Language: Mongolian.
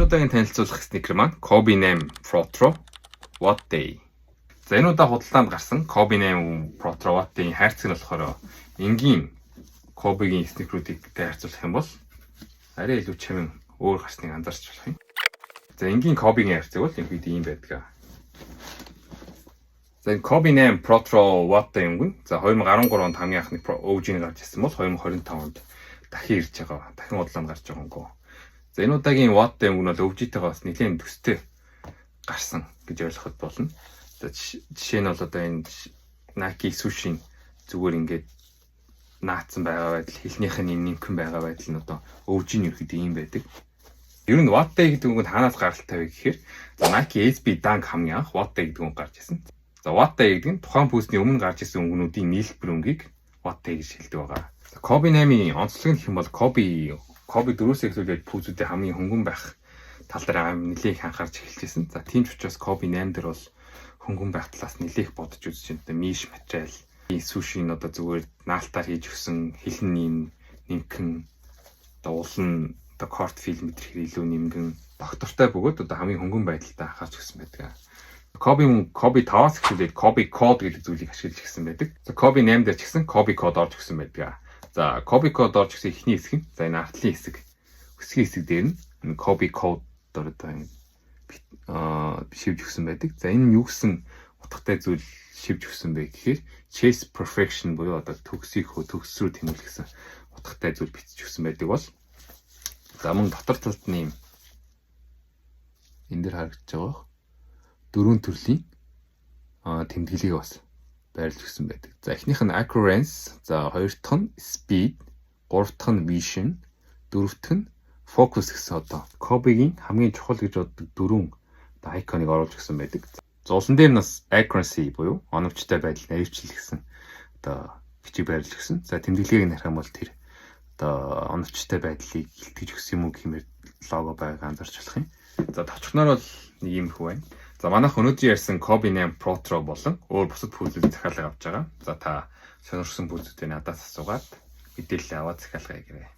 Энэ удаагийн танилцуулах sneaker маань Kobe 8 Protro What Day. За, энэ удаа худалдаанд гарсан Kobe 8 Protro What Day-ийн хайрцаг нь болохоор энгийн Kobe-гийн sneaker үүдтэй харьцуулах юм бол арай илүү чамин өөр гарсныг анзаарч болох юм. За, энгийн Kobe-гийн хайрцаг бол ерөнхийдөө ийм байдаг. За, энэ Kobe 8 Protro What Day өнгө нь за 2013 онд хамгийн анхны OG нь гарч ирсэн бол 2025 онд дахин ирж байгаа. Дахин худалдаанд гарч байгаа өнгө. За, энэ удаагийн What Day өнгө нь бол OG-тэйгээ бас нэлээд төстэй гарсан гэж ойлгоход болно. За, жишээ нь бол одоо энэ Nike swoosh-ийн зүгээр ингээд наацсан байгаа байдал, хилнийх нь нэмхэн байгаа байдал нь одоо OG нь ерөөхдөө ийм байдаг. Ер нь What Day гэдэг үг нь хаанаас гаралтай вэ гэхээр за Nike SB Dunk хамгийн анх What Day гэдэг үг гарч ирсэн. За, What Day гэдэг нь тухайн пүүсний өмнө гарч ирсэн өнгөнүүдийн нийлбэр өнгийг What Day гэж хэлдэг байгаа. Kobe 8-ын онцлог нь гэх юм бол Kobe 4-өөс эхлүүлээд пүүзүүдийн хамгийн хөнгөн байх тал дээр аим нэлээх их анхаарч эхэлж байсан. За, тийм ч учраас Kobe 8 дээр бол хөнгөн байх талаас нэлээх бодож үзэж байна. Mesh материал, swoosh-ийн одоо зүгээр наалтаар хийж өгсөн, хилэн нэмхэн, одоо улан одоо court feel мэдрэх илүү нэмгэн доктортой бөгөөд одоо хамгийн хөнгөн байдалтай анхаарч өгсөн байдаг. Kobe мөн Kobe 5-аас эхлүүлээд Kobe Code гэдэг зүйлийг ашиглаж ирсэн байдаг. За, Kobe 8 дээр ч гэсэн Kobe Code орж өгсөн байдаг. За, Kobe Code орж өгсөн эхний хэсэг нь за энэ артлын хэсэг. Өсгийн хэсэг дээр нь Kobe Code одоо шивж өгсөн байдаг. За, энэ нь юу гэсэн утгатай зүйл шивж өгсөн бэ гэхээр chase perfection буюу одоо төгсийг хөө төгс рүү тэмүүлэх гэсэн утгатай зүйл бичиж өгсөн байдаг бол за мөн дотор талд нь юм энэ дэр харагдаж байгаа дөрвөн төрлийн тэмдэглэгийг бас байрлаж өгсөн байдаг. За, эхнийх нь accuracy, за хоёр дахь нь speed, гурав дахь нь vision, дөрөв дэх нь focus гэсэн одоо Kobe-гийн хамгийн чухал гэж боддог дөрвөн одоо icon-ыг оруулж өгсөн байдаг. За, улан дээр нь бас accuracy буюу оновчтой байдал, нарийвчлал гэсэн одоо бичиг байрлаж өгсөн. За, тэмдэглэгийг нь харах юм бол тэр одоо оновчтой байдлыг илтгэж өгсөн юм уу гэмээр лого байгааг анзаарч болох юм. За, товчхоноор бол нэг юм хүү байна. За, манайх өнөөдөр ярьсан Kobe 8 Protro болон өөр бусад пүүзүүд захиалга авч байгаа. За, та сонирхсан пүүзүүдээ надаас асуугаад мэдээлэл аваад захиалга хийгээрэй.